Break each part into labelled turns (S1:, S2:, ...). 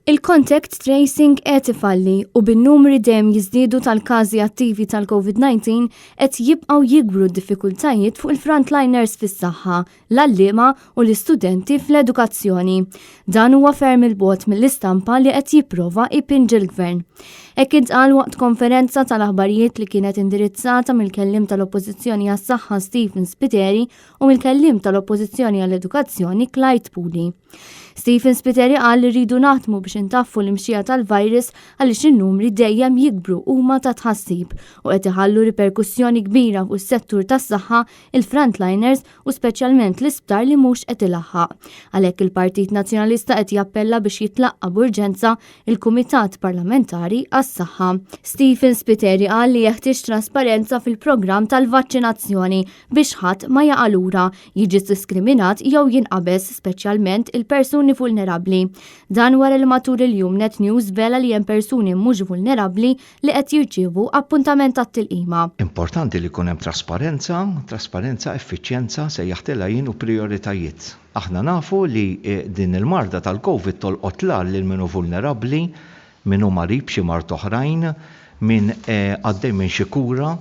S1: Il-contact tracing qed ifalli u bin-numri dejjem jiżdiedu tal-każi attivi tal-COVID-19 qed jibqgħu jikbru d-diffikultajiet fuq il-frontliners fis-saħħa, l-għalliema u l-istudenti fl-edukazzjoni. Dan huwa ferm 'il bogħod mill-istampa li qed jipprova jpinġi l-Gvern. Hekk intqal waqt konferenza tal-aħbarijiet li kienet indirizzata mill-kelliem tal-Oppożizzjoni għas-Saħħa Stephen Spiteri u mill-kelliem tal-Oppożizzjoni għall-Edukazzjoni Clyde Puli. Stephen Spiteri qal li rridu naħdmu biex intaffu l-imxija tal-virus għaliex in-numri dejjem jikbru huma ta' tħassib u qed iħallu riperkussjoni kbira fuq is-settur tas-saħħa, il-frontliners u speċjalment l-isptar li mhux qed ilaħħaq. Għalhekk il-Partit Nazzjonalista qed jappella biex jitlaqqa' b'urġenza il-Kumitat Parlamentari għas-Saħħa. Stephen Spiteri qal li jeħtieġ trasparenza fil-programm tal-vaċċinazzjoni biex ħadd ma jaqa' lura, jiġi diskriminat jew jinqabeż, speċjalment il-persuni vulnerabbli. Dan wara li matul il-jum Net News żvela li hemm persuni mhux vulnerabbli li qed jirċievu appuntament għat-tilqima.
S2: Importanti li jkun hemm trasparenza, trasparenza, effiċjenza, sejjaħtilha jien u prijoritajiet. Aħna nafu li din il-marda tal-Covid tolqot l-agħar lil min hu vulnerabbli, min hu marid b'xi mard oħrajn, min għaddej minn xi kura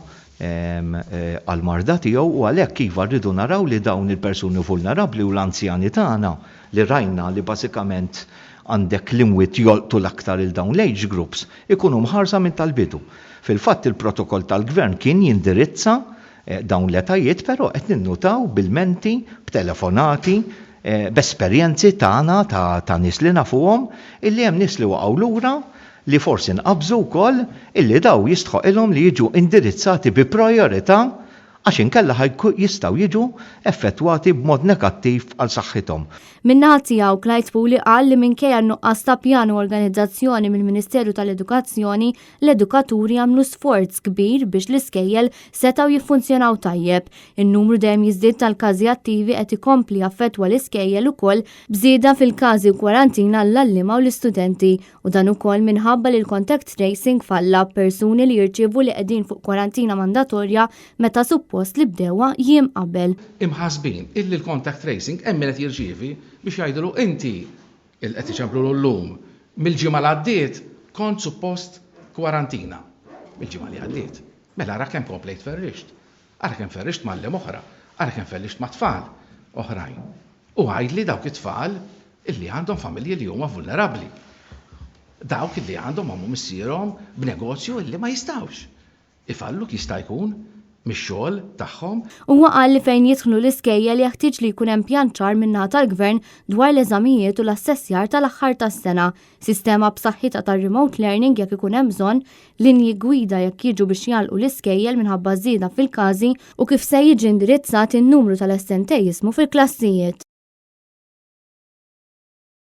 S2: għall-marda tiegħu u għalhekk iva rridu naraw li dawn il-persuni vulnerabbli u l-anzjani tagħna li rajna li bażikament għandek l-imwiet jolqtu l-aktar 'il dawn l-age groups ikunu mħarsa minn tal-bidu. Fil-fatt il-protokoll tal-Gvern kien jindirizza dawn l-etajiet però qed ninnutaw b'ilmenti, b'telefonati, b'esperjenzi tagħna ta' nies li nafuhom illi hemm nies li waqgħu lura li forsi nqabżu wkoll illi daw jistħoqilhom li jiġu indirizzati bi prijorità għax inkella ħa jistgħu jiġu effettwati b'mod negattiv għal saħħithom.
S1: Min-naħa tiegħu, Clyde Puli qal li minkejja n-nuqqas ta' pjan u organizzazzjoni mill-Ministeru tal-Edukazzjoni, l-edukaturi għamlu sforz kbir biex l-iskejjel setgħu jiffunzjonaw tajjeb. In-numru dejjem jiżdied tal-każi attivi qed ikompli jaffettwa l-iskejjel ukoll b'żieda fil-każi u kwarantina għall-għalliema u l-istudenti U dan ukoll minħabba li l-contact tracing falla b'persuni li jirċievu li qegħdin fuq kwarantina mandatorja meta suppost li bdewha jiem qabel.
S3: Imħassbin illi l-contact tracing hemm min qed jirċievi biex jgħidulu inti, il qed iċemplulu llum, mill-ġimgħa l għaddiet kont suppost kwarantina. Mill-ġimgħa li għaddiet. Mela ara kemm komplejt ferrixt. Ara kemm ferrixt m'għalliem oħra. Ara kemm ferrixt ma' tfal oħrajn. U għidli dawk it-tfal illi għandhom familji li huma vulnerabbli. Dawk illi għandhom omm u missierhom b'negozju illi ma jistgħux ifallu jista' jkun mix-xogħol tagħhom.
S1: Huwa qal li fejn jidħlu l-iskejjel jeħtieġ li jkun hemm pjan ċar min-naħa tal-Gvern dwar l-eżamijiet u l-assessjar tal-aħħar tas-sena, sistema b'saħħitha tar-remote learning jekk ikun hemm bżonn, linji gwida jekk jiġu biex jagħlqu l-iskejjel minħabba żieda fil-każi u kif se jiġi indirizzat in-numru tal-assentejismu fil-klassijiet.